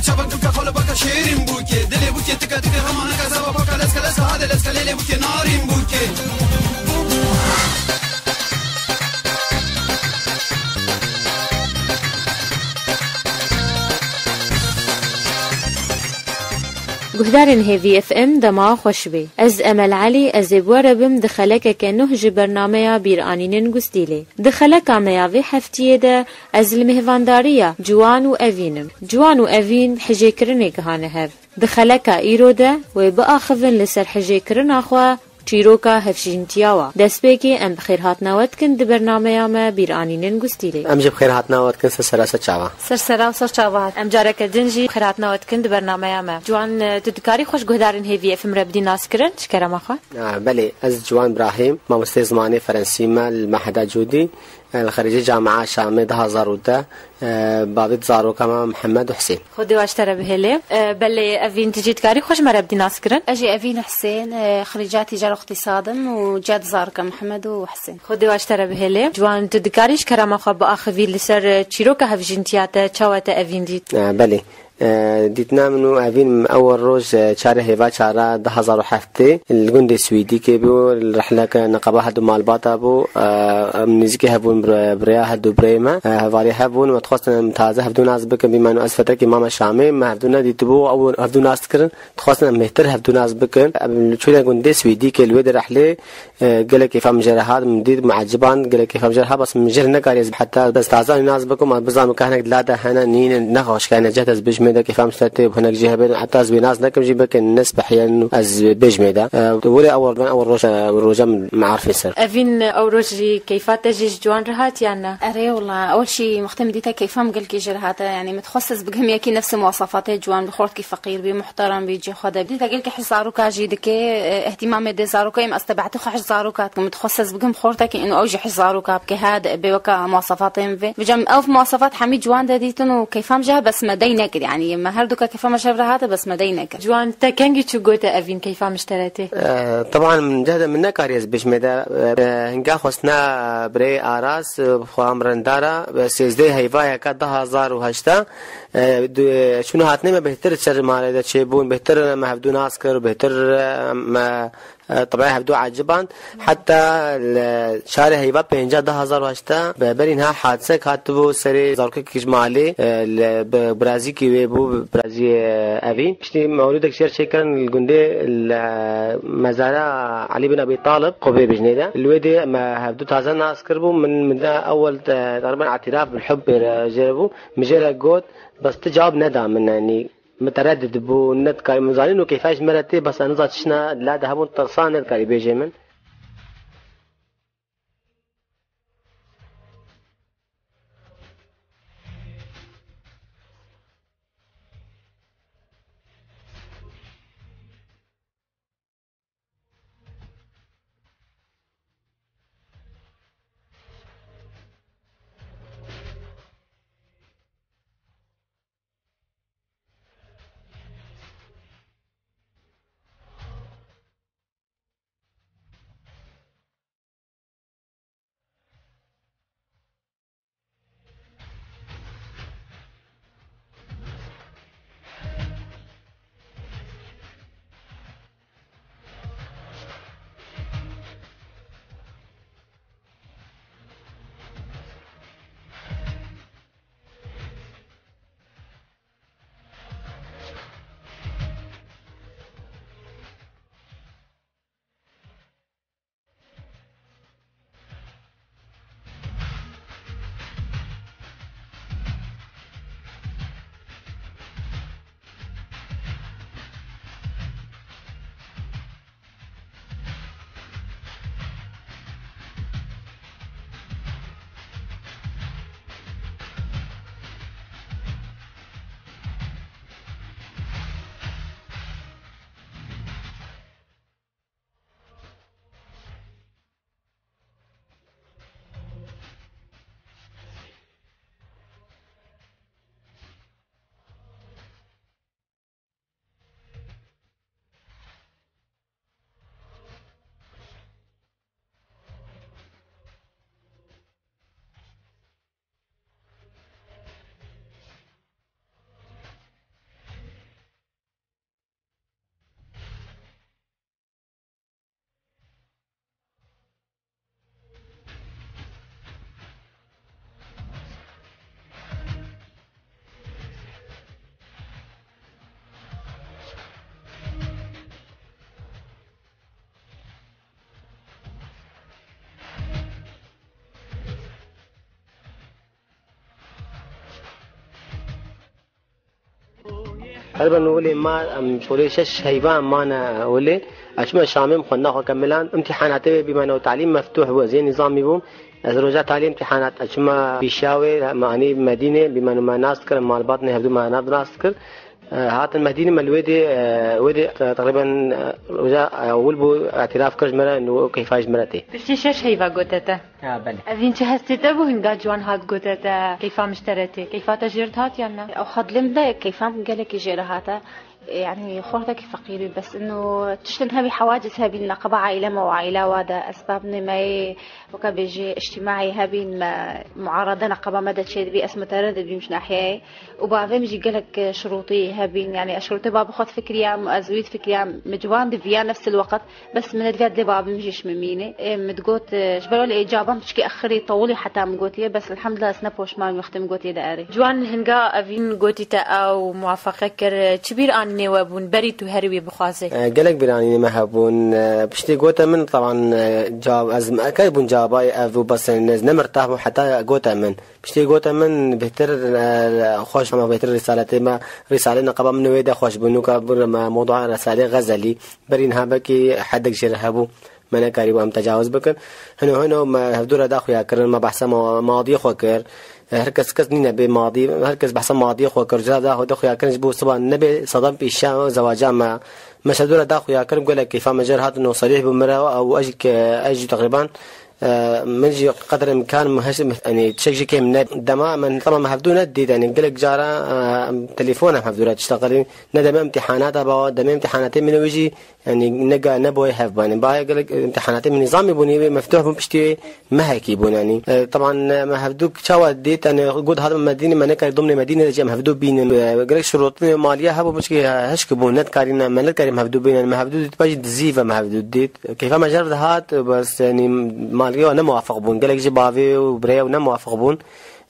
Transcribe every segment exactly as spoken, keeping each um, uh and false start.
Çabuk duka xole baka şêrîn bûkê. Dilê bûkê tika tika hema neka zava paka leska leska hade leska lêlê bûkê narîn bûkê. Guhdarên Hêvî F M dema xweş bê. Ez Emel Elî, ez ê bi we re bim di xelekeke nuh ji bernameya Bîranînên Gustîlê. Di xeleka me ya vê heftiyê de ez li mêhvandariya Ciwan û Evîn im. Ciwan û Evîn hijêkirinê gihane hev. Di xeleka îro de wê biaxivin li ser hijêkirina xwe, çîroka hevjîntiya we. Destpêkê em bi xêrhatina we dikin di bernameya me Bîranînên Gustîlê. Em jî bi xêrhatina we dikin ser sera ser çava. Ser sera û ser çava hat. Em careke din jî bi xêrhatina we dikin di bernameya me. Ciwan, tu dikarî xwe ji guhdarên Hêvî F M re bidî naskirin, ji kerema xwe? Ah, belê, ez Ciwan Brahîm, mamosteyê zimanê Ferensî me li Meheda Cûdî, eh, li xerîcê Camia Şamê du hazar û deh, eh, bavê du zaroka me Mihemed û Hisên. Xwedê we ji te re bihêlê. Eh, belê, Evîn, tu jî dikarî xwe ji me re bidî naskirin? Ez jî Evîn Hisên, eh, xirîca tîcara îqtîsad im û cia du zaroka Mihemed û Hisên. Xwedê we ji te re bihêlê. Ciwan, tu dikarî ji kerema xwe biaxivî li ser, eh, çîroka hevjîntiya te, çawa te Evîn dît? Eh, belê. E, dîtina min û Evîn, min ewil roj, e, çarê heyva çara du hazar û heftê li gundê Swîdîkê bû, li rihleke neqeba herdu malbata bû. E, em nêzîkî hebûn, bi rê-, bi rêya herdu birê me, e, hevalî hebûn, me dixwestin em taze hevdû nas bikin, bî me û ez fetrekî mame Şamê, me hevdû nedîtibû, ew hevdû nas dikirin, dixwestin em mêhtir hevdû nas bikin. Em çûne gundê Swîdîkê, li wê de rihlê, E, gelek kêfa min jê re hat, min dît, min eciband, gelek kêfa min jê re hat, bes min jê re nekarî ez heta ez taze nas bikim, ez bizanim ka hinek di lade hene, nîne, nexweş ka hinek cihd ez bijmê de kêfa min ji te tê, hinek jê hebe, heta ez wê nas nekim jî bikin, nespehiyên ez bijmê de. E, were ewil ben, ewil roj, e, roja min mearifê ser. Evîn, ew roj jî kêfa te jî ji Ciwan re hat yan na? Erê wela, ewil jî mextê min dîte kêfa min gelkî jê re hate, yanî min dixwest ez bigihim yekî nefsê muwasafatê Ciwan, bi xortkî feqîr bî, muhterem bî, cê xwe de bî. Dîta gelkî hîs zaroka jî dike, e, îhtîmamê dê zaroka, em ez tebeetî xwe hîs zaroka dikim. Min dixwest ez bigim xortekî û ew jî hîs zaroka bike, ha de bê weka muwasafatê min vê. Vêca min ev muwasafat hemî Ciwan de dîtin û keyfa min ji hev bes me dey nekir. Yanî me her duka keyfa me ji hev re hate bes me dey nekir. Ciwan, te kengî çû gote Evîn keyfa min ji te re tê? E, teban min cih de min nekarî ez bêjmê de, e, hinga xwestina birê Aras, e, xwe em rindara, e, sêzdeh heyvayeka du hazar û heşta. E, du-, çûn û hatinê me bêhtir ser malê de çêbûn, bêhtir me hevdû nas kir, bêhtir, e, me, e, tebî hevdû eciband. Heta li şarê heyva pênca du hazar û heşta be-, berî niha hadisek hatibû serê zarokek ji malê, e, li bi-, birazîkî wê bû, birazî, e, Evîn. Piştî mewlûdek jê re çêkirin li gundê li mezara Elî bin Ebî Talib, Qubê Bijnê de. Li wê dê me hevdû taze nas kiribû. Min, min de ewil, e, teqrîben îtiraf bil hub jê re bû. Min jê re got, bes tu cewab neda min, yanî miteredid bû, nedikarî min zanîn û keyfa ji me re tê, bes ez niza çişna la de hebûn tirsa nedikarî bêjê min. Her ben welê ma em şolê şeş heyva em mane welê. Eçime Şamê em xwendina xwe kemilan. Îmtîhanatê wê bîmane û talîm meftuh bû. Ez yê nîzamî bûm. Ez roja talî îmtîhanat eçime pîşa wê, me anî Medînê, bîmane me nas dikir, em malbat ne hevdû me nav nas dikir. E, hatin Medînê me li wê dê, e, wê dê, e, teqrîben, e, roja, e, ewil bû, îtiraf kir ji me re, û keyfa ji me re tê. Piştî şeş heyva gote te. Ha, belê. Evîn çi hestê te bû hinga ciwan hat gote te, keyfa min ji te re tê? Keyfa te jê re hat yan na? Ew xwe dilê min de keyfa min gelekî jê re hate. Yani xortekî feqîr bî, bes ino tiştin hebî, hewaciz hebîn, neqeba aîle me û aîla wa de esbab nê me yê, weke bêjî, îctîmaî hebîn, me muarede neqeba me de çêdibî, ez mutered dibîm ji nahiyeyê. Û bavê min jî gelek şirûtî hebîn, yani ez şirûtê bavê xwe difikiriyam, ez wî difikiriyam, min ciwan diviya nefsil weqt. Bes min nediviya dilê bavê min jî ji min mîne. Ê, min digot, e, ji ber wê li êcaban piçkî exirî tewilî heta min gotiye, bes elhamdulillah ez ne poşman wextê min gotiye de erê. Ciwan hinga evîn gotî te ew muwafeqe kir, çi bîr anînê we bûn berî tu herî wê bixwazê? E, gelek bîranînê me hebûn. E, piştî gote min, taban, e, cab-, ez meqey bûn cabayê ev û bes, ez ne mirtah bûm heta gote min. Piştî gote min bêhtir, e, xweş, hema bêhtir rîsaletê me, rîsalê neqeba min wê de xweş bû. Nûka bir me mewdua rîsalê xezelî. Berî niha belkî hedek jê re hebû. Me nekarîbû em tecawiz bikin. Hino hino me hevdû re da xuya kirin, me behsa ma-, madiyê xwe kir. Her kes, kes nîne bê madî, her kes behsa madiyê xwe kir. Cila da xwe de xuya kirin ji bo siba nebe sedem pîşa zewaca me. Me ji hevdû re da xuya kirin, gelek keyfa me jê re hatin û serîh bû min re û ez jî ke-, ez jî teqrîban, e, min jî qedr imkan min heş-, yani tiştek jî kêm ne. Dema min, tamam, hevdû ne dît, yani gelek cara, e, em telefon em hevdû re tişta qirîn. Ne demê imtîhanata ba, demê imtîhanatê min wî jî Yani ne ga-, ne boye hev banê. Baye gelek imtihanatê min nîzamî bûn, yê meftuh bûn, piştî mehekî bûn yani. E, taban, e, me hevdû çawa dît, yani got hadim Medînê, me nekarî domnê Medînê de jî em hevdû bînin. E, gelek şirûtê maliye hebû, pişkî hişk bûn, nedikarîne, me nedikarî em hevdû bînin. Me hevdû dît, pajî dizî ve me hevdû dît. Keyfa me jê re dihat, bes yani maliye ne muwafiq bûn. Gelek jî bavê û birayê ne muwafiq bûn.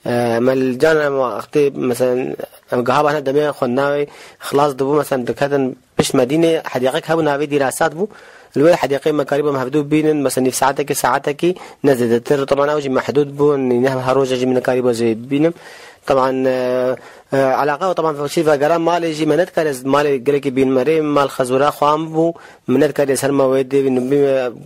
E, me li can em wextê, mesela, em gihaba ne demê xwendina wê xilas dibû, mesela, diketin Pişt Medînê hedîqek hebû, navê Dîrasat bû. Li wê hedîqê me karîbû em hevdû bînin, mesela nîv saetekê, saetekî, ne zêdetir. Teban ew jî mehdûd bû, ne her roja jî min nekarîbû ez ê bibînim. Teban, e, e, eleqa û teban şî vegera malê jî me nedikare ez malê gelekî bînim. Erê mal xezûra xwe bû, min nedikare ez herma wê dê bînim.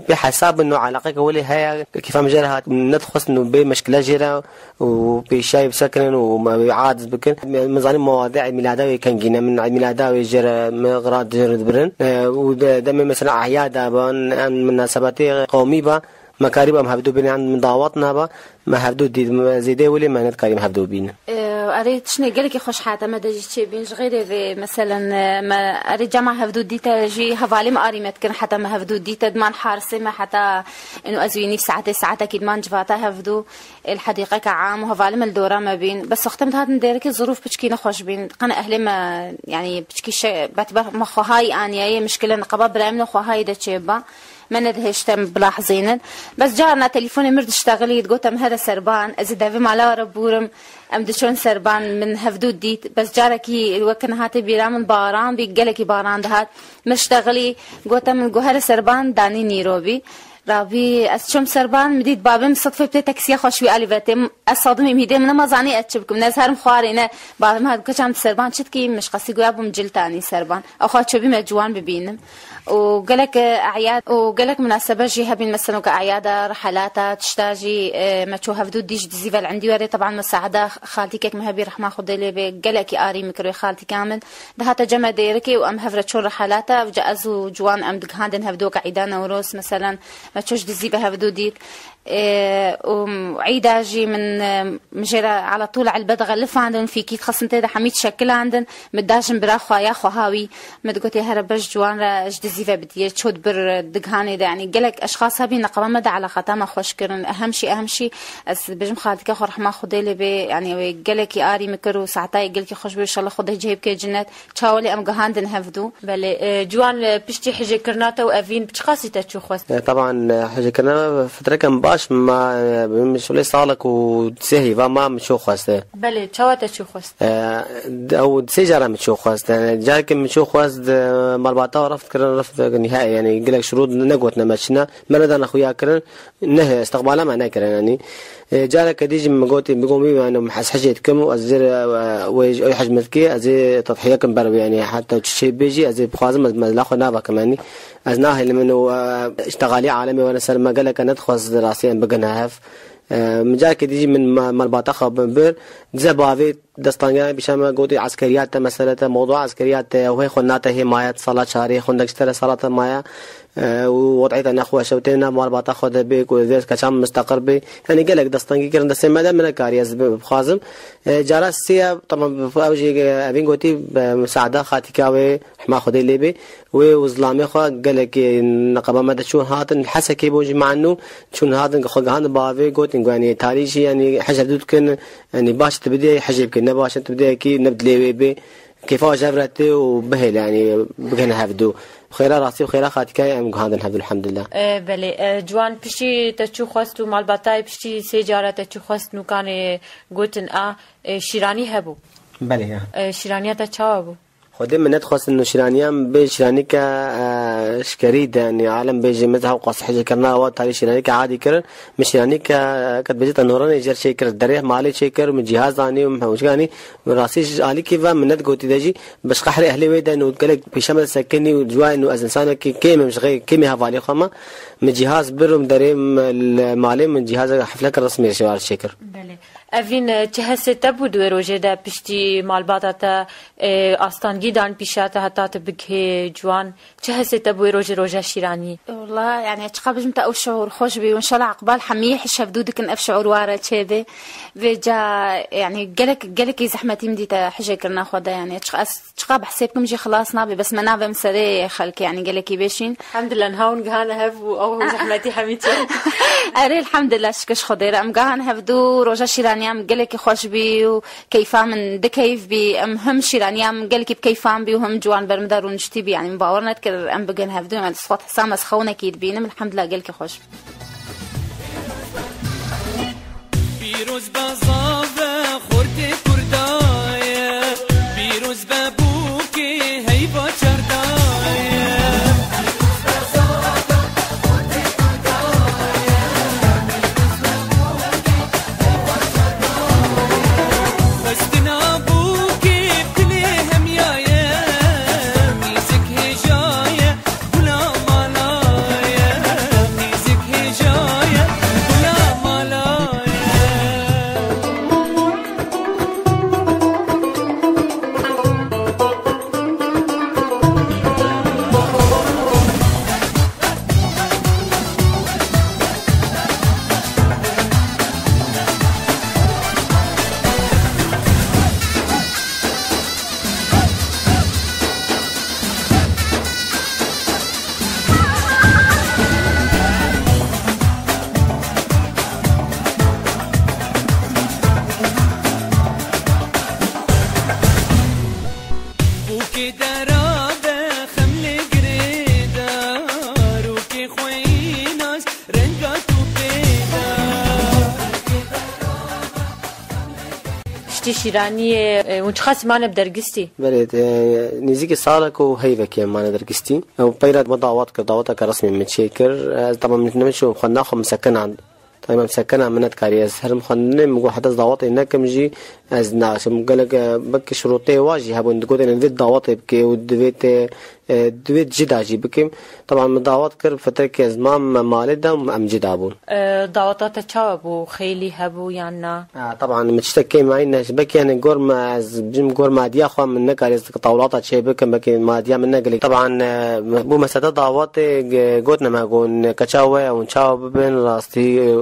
Bê hesab bin û eleqeke welê heye, kêfa min jê re hat, nedixwest û bê meşkile jê re. û pêşayê bisekinin û me wê aciz bikin. Min zanî mewadiê Eîd Mîlada wê kengî ne, min Eîd Mîlada wê jê re min xirat jê re dibirin. E, û de-, demê mesela ehyada ban, em minasebetê qewmî ba, me karî ba em hevdû bînin, em min dawet naba, me hevdû dît, me zêdê welê me nedikarî em hevdû bînin. E, erê tiştê gelekî xweş hate me de jî çêbîn, ji xêrê vê, meselen, e, me erê cema hevdû dîte jî hevalê me arî me dikin, heta me hevdû dîte, diman harisê me heta ino ez wî nîv saetê, saetekî diman civata hevdû. Ê li hedîqeke am û hevalê me li dora me bîn. Bes wextê min dihatin dêrikê zirûf piçkî nexweş bîn. Qene ehlê me, yanî piçkî şe-, betbeh me xwehayî aniyayê, mişkile niqaba birayê min xwehayî de çêbiba. Me nedihêşte em bilahzînin. Bes carna telîfonê mir diştexilî, digote min here serban, ez ê devê mala we re bûrim. Em diçûn serban, min hevdû dît. Bes carekî weke niha tê bîra min baran bî, gelekî baran dihat. Min ştexilî, gote min, got here serban, danî nîro bî. Rabî, ez çûm serban, min dît babê min sedfê bi tê teksiya xwe ji wî alî ve tê. Ez sadim îmîdê min nema zanî ez çi bikim. Ne ez herim xwarê, ne babê min hat, keça min serban çi dikî? Min ji qesî goya bûm cil tanî serban. Ew xwe çûbî me ciwan bibînim. Û gelek, e, e'yad û gelek minasebe jî hebîn, mesela weke e'yada, rihelata, tişta jî, e, me çû hevdû dî ji dizî ve li endî werê. Teban me saeda xaltîkek me hebî, rehma Xwedê lê bê, gelekî arî min kir wê xaltîka min. Dihate cem me dêrikê û em hev re çûn rihelata, ev ca ez û ciwan em digihandin hevdû weke Îda Newroz, meselen, me çû ji dizî ve hevdû dît. Ê, û Îda jî min, e, min jê re ala tûl elbe dixelifandin, fîkî dixistin tê de hemî dişekilandin, min da jin bira xwe ya xweha wî, min digotê here beş ciwan re ji dizî ve bidiye, çû dibir digihanê de, yanî gelek eşxas hebî neqeba me de eleqata me xweş kirin. Ehem şî, ehem şî, ez dibêjim xaltîka xwe rehma Xwedê lê bê, yanî wê gelekî arî min kir û saetayê gelkî xweş bû, înşallah Xwedê cihê bike cinet. Çawa lê em gihandin hevdû. Belê, e, ciwan, e, piştî hijêkirina te û evîn bi çiqasî te çû xwest? E, teban, e, hijêkirina fitreke min baş Ma, e, min şolê salek û sê heyva ma min çû xwest. Belê, çawa te çû xwest? E, d-, ew sê cara min çû xwest. Yani, careke min çû xwest, e, malbata reft kirin, reft nihai, yani, gelek şurût negotine me çina. Me nedane xuya kirin, ne, istiqbala me nekirin, yani. E, careke dî jî min gotî, bigo wî, yani, ez hecê dikim û ez jê re, e, wê, wê hec min dikê, ez ê tedhiye kim ber wê, yani, heta çi çê bê jî, ez ê bixwazim, ez mezla xwe nava kim, yani. Ez nahêlim min û, e, îştexalî alemê were ser me geleke nedixwest rastî em bigihne hev. E, min careke dî jî min ma-, malbata xwe bi-, bir, dize bavê destangehê bîşa me gotî eskeriyat te mesele te, mewdua eskeriyat te, ew hê xwe nate hê maye sala çarê, xwendek ji te re sala te maye, e, û wed'ê te nexweş e, û tê nav malbata xwe de bê, ku ez keça min misteqir bê. Yani gelek destangî kirin destê me de, min nekarî ez bi-, bixwazim. E, cara sê ye, tamam, ew jî, e, evîn gotî, e, Saeda Xatîka wê, hema Xwedê lê bê. Wê û zilamê xwe gelekî neqeba me de çûn hatin, Hesekê bûn jî me'nû, çûn hatin xwe gihandin bavê, gotin ku, yani, tarî jî, yani, hej hevdû dikin, yani, baş tu bidê, hejê bikin, ne baş tu bidê, kî ne bi dilê wê bê. Kêfa ji hev re tê û bihêle, yani, bigihne hevdû. Xêra rastî û xêra xatîkayê em guhandin hevdû, elhamdulillah. E, belê, e, ciwan piştî te çû xwest û malbatayê piştî sê cara te çû xwest nûkanê gotin a, e, şîranî hebû. Belê, ya. E, şîraniya te çawa bû? Xwedê min nedixwestin nûşîraniyan bê şîranîke, e, şkerî de, yanî alem bêjê min hewqas hicê kirina wa tarî şîranîke adî kirin. Min şîranîke, e, ke dibêjî te noranê jer çêkir, derê malê çêkir, min cîhaz anî û min hewcik anî. Min rastî ji alîkî ve min nedigotî de jî, bi ji qehrê ehlê wê de û gelek pêşe me de sekinî û ciwayên û ez însanekî kêm im ji xê-, kêmî hevalê xwe me. Min cîhaz bir û min derê, min li malê min cîhazeke hefleke resmî ji war çêkir. Belê. Evîn, e, çi hesê te bû di wê rojê de piştî malbata te, e, astangî dan pîşa te heta tu bigihê ciwan? Çi hesê te bû wê rojê roja şîranî? Wala, yani, çiqa bijim te ew şiûr xweş bî û înşallah iqbal hemî hişevdû dikin ev şiûr ware çêbê. Vêca, yani, gelek, gelekî zehmetî min dîte hijê kirina xwe de, yani, çiqa ez Çiqa behsê bikim jî xilas nabe, bes me navem serê xelkê, yani gelekî bêşîn. Elhamdulillah, niha hûn gihane hev û ew zehmetî hemî çi? Erê, elhamdulillah, şikir ji Xwedê re. Em gihane hev dû roja şîraniya min gelekî xweş bî û keyfa min di keyf bî. Em him şîraniya min gelekî bi keyfan bî û him ciwan ber min de rûniştî bî. Yani min bawer nedikir em bigin hev dû. Em sixwat hesa me xewnekî dibînim. Elhamdulillah, gelekî xweş bî. Pîroz be zave xortê Kurda ye, pîroz be bûkê heyva Çerda ye. Xwestina bûkê bi tilê hemiya ye, mîzik hêja ye. Bûkê dera de xem lê girêdar û kê xweynas renga tu pêda. Piştî şîraniyê, e, hûn çiqasî mane bi dergistî? Belê, e, nêzîkî salek û heyvekê em mane dergistî. Ew peyra me dawet kir, daweteke resmî min çêkir. Ez, tamam, min nemişo xwe naxwe min sekinand. Tamam, em sekina min nedikarî. Ez herim xwe nêm, min got heta ez dawetê nekim jî ez naçim. Gelek, e, belkî şirûtê wa jî hebûn, digotin vê dawetê bike û divê te, e, divê cida jî bikim. Taban min dawet kir, fetrekê ez mam me malê de em cida bûn. E, daweta te çawa bû? Xêlî hebû yan na? Ha, taban min tiştek kêm ayî ne, belkî, yani, gor me ez bijim gor madiya xwe min nekarî ez tawlata çê bikim, belkî madiya min ne gelek. Taban, e, bû mesela dawetê, e, gotine me gon, keça we ew çawa bibin, rastî, e,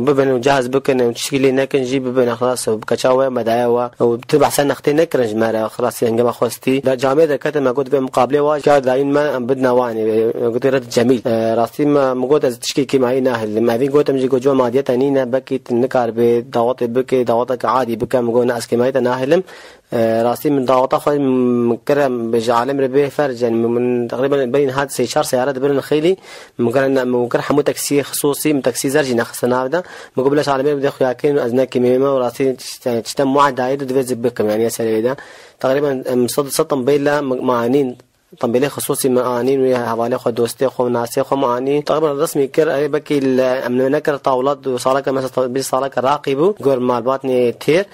bibin û cehaz bikin, ew tişkî lê nekin jî bibin, xlas, keça we, medaya we. Ew tu behsa nextê nekirin ji me re, xlas, hengê me xwestî. Da camê de ketin me got, vê muqabilê wa, kar dayîn me, em bidine wan, e, e, gotê red cemîl. E, rastî me, min got, ez tişkî kêmayî nahilim. Evîn gotim jî, got, cuma madiyete nîne, belkî tu nikaribê dawetê bikê, daweteke adî bike, min got, ne, ez kêmayî te nahilim. E, rastî min daweta xwe min kir, em ji alem re bê ferc, yani min, min teqrîben berî niha sê çar seyare dibirin xêlî, min kir, min kir hemû taksiyê xisûsî, min taksî zer jî nexiste nav de. Min got bila ji alem re bide xuya kirin, ez nekimê me û rastî tişte, tişte muedayê de divê zî bikim, yani ya serê de. Teqrîben em sed, sed tembêla min, min anîn, tembêlê xisûsî min anîn wê hevalê xwe, dostê xwe, nasê xwe min anîn. Teqrîben resmî kir, erê belkî li, em nekir tawlat û saleke mesela bîst saleke raqî bû, gor malbatnê têr.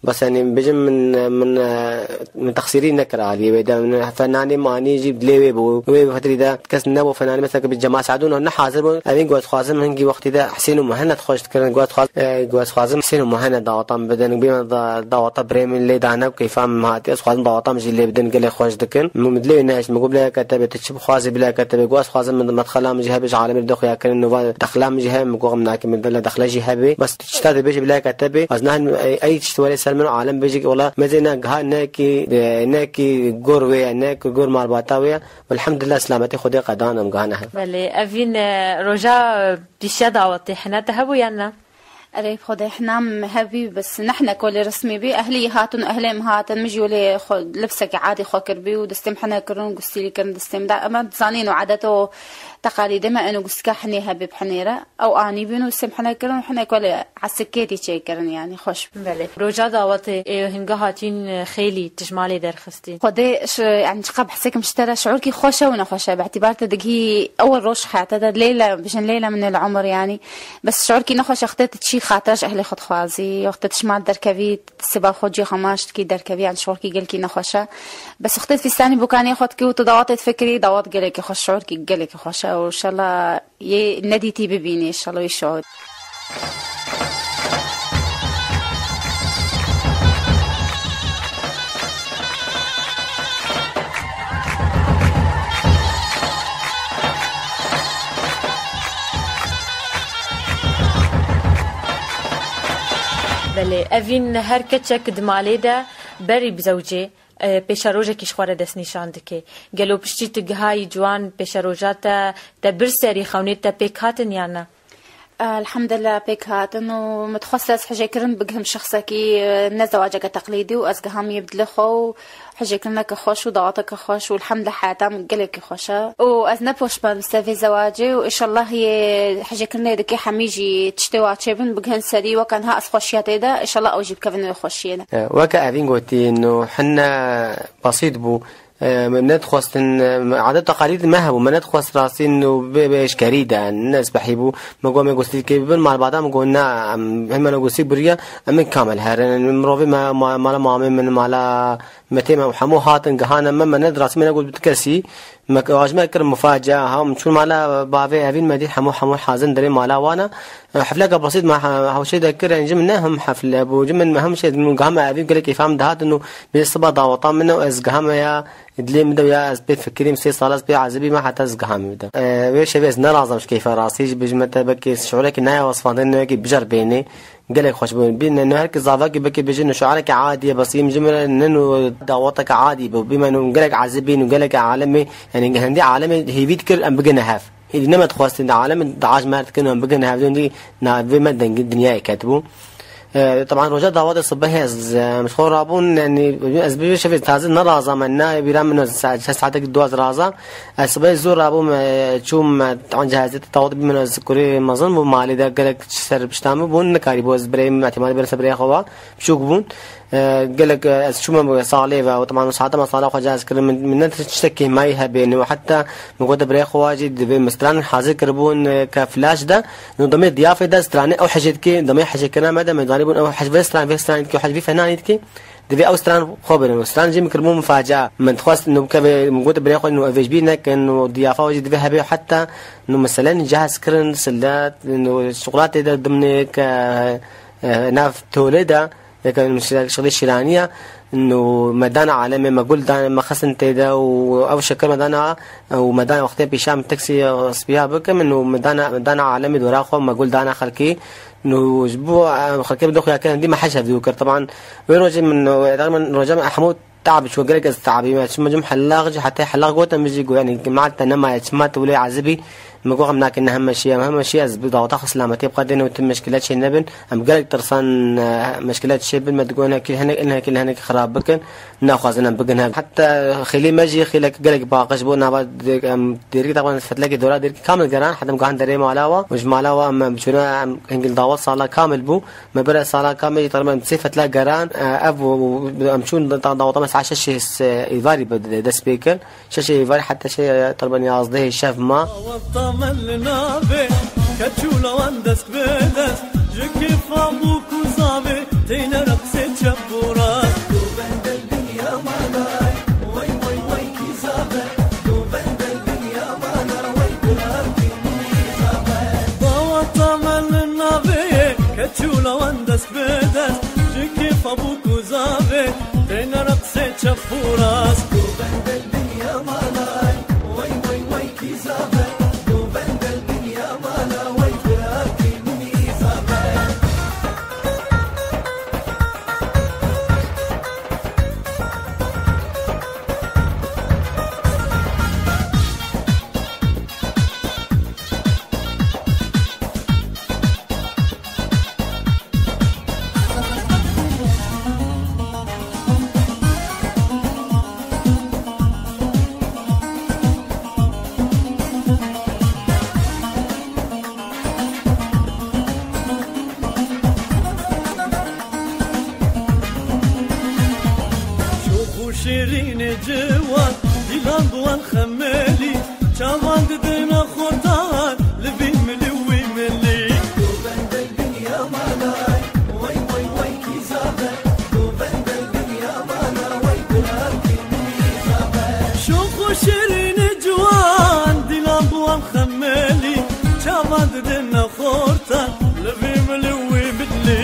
Bes, yani, bêjim min, min, e, min texsîrî nekir aliyê wê de. Min fenanê manî jî dilê wê bû. Wê fetrî de kes nebû fenanê, mesela, bi Cemal Sadûn ne hazir bû. Evîn got, xwazim hingî wextî de Husên û Muhened xweş dikirin. Got, xwaz-, e, got, xwazim Husên û Muhened daweta min bidin. Bî me da-, daweta birê min lê dane û keyfa min hatî. Ez xwazim daweta min jî lê bidin, gelek xweş dikin. Min dilê wê nehişt. Min got, bila ketebê, tu çi bixwazî bila ketebê. Got, ez xwazim min medxela min jî hebe, ji alemê de xuya kirin, nûva dexla min jî hebe. Min got, min nakê min dile dexle jî hebe. Bes Çita dibêje bila ketebê, ez nahim ey, ey çi were ser min û alem bêje ki wela mezê ne giha ne ki, e, ne ki gor wê ye, ne ki gor malbata wê ye. Elhamdulillah, selametê Xwedê qedan em gihane hev. Belê, evîn, e, roja, e, pîşiya dawetê hene te hebû yan na? Erê, Xwedê hena min hebî, bes nehne kolê resmî bî. Ehlî hatin, ehlê min hatin, min jî welê xwe, libsekê adî xwe kirbî û destê min hene kirin û gustîlî kirin destê min de. Ema zanîn û edet û teqalîdê me eno gustika henê hebê bi henê re. Ew anîbûn û sê hene kirin û hinek welê esikêtî çêkirin, yanî xweş bû. Belê. Roja dawetê ê hinga hatîn, e, xêlî tu ji malê derxistî? Xwedê, yanî çiqa behsê kim ji te re, şiûrkî xweş e û nexweş e. Bi îtîbar te digihî ewil roj heyata de, lêle, bijin lêle min ê li umir, yanî. Bes şiûrkî nexweş e, wextê tu çî xatir ji ehlê xwe dixwazî, wextê tu ji mal derkevî, siba xwe cî xemaş dikî derkevî, yanî şiûrkî gelkî nexweş e. Bes wextê tu fîstanî bokaniyê xwe dikî û tu dawetê difikirî, dawet gelekî xweş, şiûrkî gelekî xweş e û inşallah yê nedîtî bibînî, inşallah wî şiûr. Belê, evîn her keçek di malê de berî bi zewcê, e, pêşerojekî ji xwe re destnîşan dike. Gelo piştî tu gihayî ciwan pêşeroja te, te bir serî xewnê te pêk hatin yan na? Elhamdulillah pêk hatin û min dixwest ez hejêkirin bigihim şexsekî, e, ne zewaceke teqlîdî û ez giham yê bi dilê xwe û hejêkirineke xweş û daweteke xweş û elhamdulillah heyata min gelekî xweş e. Û ez ne poşbend bi ser vê zewacê û inşallah yê hejêkirinê dike hemî jî tiştê wa çêbin bigihin serî weke niha ez xweşiya tê de, inşallah ew jî bikevin wê xweşiyê de. E, weke evîn gotî, no hine besît bû. E, me nedixwestin, e, me adet teqalîd me hebû, me nedixwest rastî û bê, bê eşkerî de, ne espehî bû. Me got, me gostî ke bin malbata, me got, na, em, hema ne gostî biriye, em ê kamel herin. Mirovê me, ma-, mala mamê min, mala metê me, hemû hatin, gihane me, me ned rastî me negot bi kesî. Me, me kir mufacia, ha, em çûn mala bavê evîn me dît, hemû, hemû hazin derê mala wana. Hefleke besît me he-, hewşê de kir, yani ji min ne him hefle bû, ji min me him şey, min gihame evî gelek keyfa min dihatin û bê siba daweta min e û ez gihame ya dilê min de ya ez pê fikirîm, sê sal ez pê ezibî me heta ez gihame de. E, wê şevê ez nerazam ji keyfa rastî, ji bijme te belkî şiûrekî naya wesfandin, ne wekî bijar bênê, gelek xweş bû. Bî ne, ne her ki zavakî belkî bêje ne şiûrekî adî ye, besî ji min re ne nû daweteke adî bû. Bî me nû gelek ezibîn û gelek alemê, yani hindî alemê hêvî dikir em bigine hev. Hêdî ne me dixwestin di alem de aş mer dikin em bigin hevdûn dî navê me dengî dinyayê ketibû. E, teban roja dawetê sibehê ez, e, ji xwe rabûn, yani, ez bi şevê taze nerazam, me ne bîra min saet, şeş saetek du ez razam. Ez sibehê zor rabûm, e, çûm, e, teban cihazê dawet bî min ez kurê mezin bû malê de gelek ser pişta min bûn, nikarî bû ez birê min, ihtimalî birê ser birê xwe wa, biçûk bûn. E, gelek, e, ez çûme salê ve û teman saeta me sala xwe cihaz kirin, min, min ne tiştek kêmayî hebê, ne heta min gote birê xwe wa jî divê min stran hazir kiribûn, e, ke flaş de, no demê diyafê de stranê ew hecê dikê, demê hecêkirina me de me zanîbûn ew hec vê stran, vê stran dikê, hec vî fenanî dikê, divê ew stran xwe birin. Stran jî min kiribûn min facia. Min dixwest no bikeve, min gote birê xwe no ev ê ji bîr nekin, no diyafa we jî divê hebe heta no meselen cihaz kirin, silet, no şokolatê de dimnê ke, e, nav tolê de, Yeke min şi-, şixulê şîraniya, no me dana alemê, me gul dana, me xistin tê de û ew şeker me dana û me dana wextê pêşa min teksî, e, spiya bikim, no me dana, me dana alemê dora xwe, me gul dana xelkî, no ji bo, e, xelkê bi doxuya kirin dî me heş hevdû kir. Teban wê rojê min, e, min roja min hemû tab çû, gelek ez tabî me, çima cim hellaq jî, heta hellaq gote min jî got, yani, mal te nemaye, çima tu wile ezibî, Min got, "Em nakin ne hemmeşî, em hemmeşî ez bi daweta xwe selametiyê bixwe dêne û tim meşkilet çê nebin." Em gelek tirsan, e, meşkilet çê bin, me digot, "Hinekî, hinek, hinekî, hinekî xirab bikin." Naxwazin em bigin hev. Heta xêlê me jî xêlek gelek paqij bû. Nava dêrk-, em dêrkî, teqrîben fetlekê dora dêrkî kamil geran. Heta em gahan derê mala wa. Û ji mala wa em, em çûne, em hingil dawet sala kamil bû. Me bere sala kamil jî teqrîben sê fetlek geran. E, ev û, û em çûn da-, daweta me saet şeşê se-, êvarî bi de-, dest pê kir. Şeşê êvarî heta şe-, teqrîben yazdehê şev ma. Wexta me li navê keçûla wan dest bi dest, ji kêfa bûk û zavê teyne reqsê çep û rast. Daweta me li navê keçûla wan dest bi dest, ji kêfa bûk û zavê teyne reqsê çep û rast. Şox û şêrînê ciwan, dîlan bi wan xemelî, çavan didine xortan, li vî milî wî milî. Şox û şêrînê ciwan, dîlan bi wan xemelî, çavan didine xortan, li vî milî wî milî.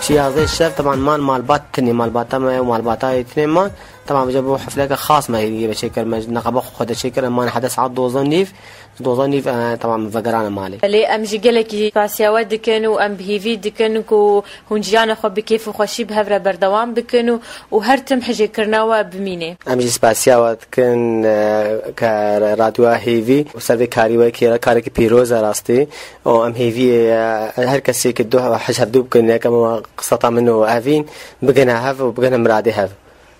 Şî yazdeh şev, teban man malbat tinê, malbata me û malbata wê tinê man. Teban vêca bû hefleke xas me hêviyê ve çêkir, me neqeba xwe de çêkir, em man heta saet dozdeh nîv, dozdeh nîv, e, teban vegerane malê. Lê em jî gelekî spasiya we dikin û em bi hêvî dikin ku hûn jiyana xwe bi kêf û xweşî bi hev re berdewam bikin û, û her tim hijêkirina we bimîne. Em jî spasiya we dikin, e, ke Radyoya Hêvî û ser vê karî we kê re karekî pîroz e rastî. Û em hêviyê, e, her kesê ki duh hej hevdû bikin, yek em qiseta min û Evîn bigihne hev û bigihne miradê hev.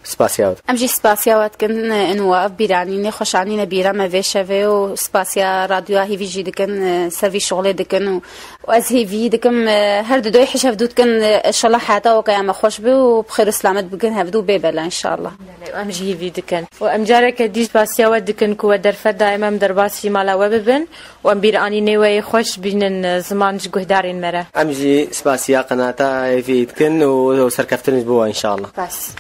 Spasiya we dikin. Em jî spasiya we dikin, û ev bîranînê, xweşanîne bîra me vê şevê û spasiya Radyoya Hêvî jî dikin, ser vî şixulê dikin û, û ez hêvî dikim, her du doyê hej hevdû dikin, inşallah heta weke ya me xweş bi û bi xêr û selamet bikin hevdû bê bela inşallah. Em jî hêvî dikin. Û em careke dî spasiya we dikin ku we derfet daye me, em derbasî mala we bibin û em bîranînê we yê xweş bînin, ziman ji guhdarên me re. Em jî spasiya qenata Hêvî dikin û, û serkeftin ji bo we inşallah. Spas.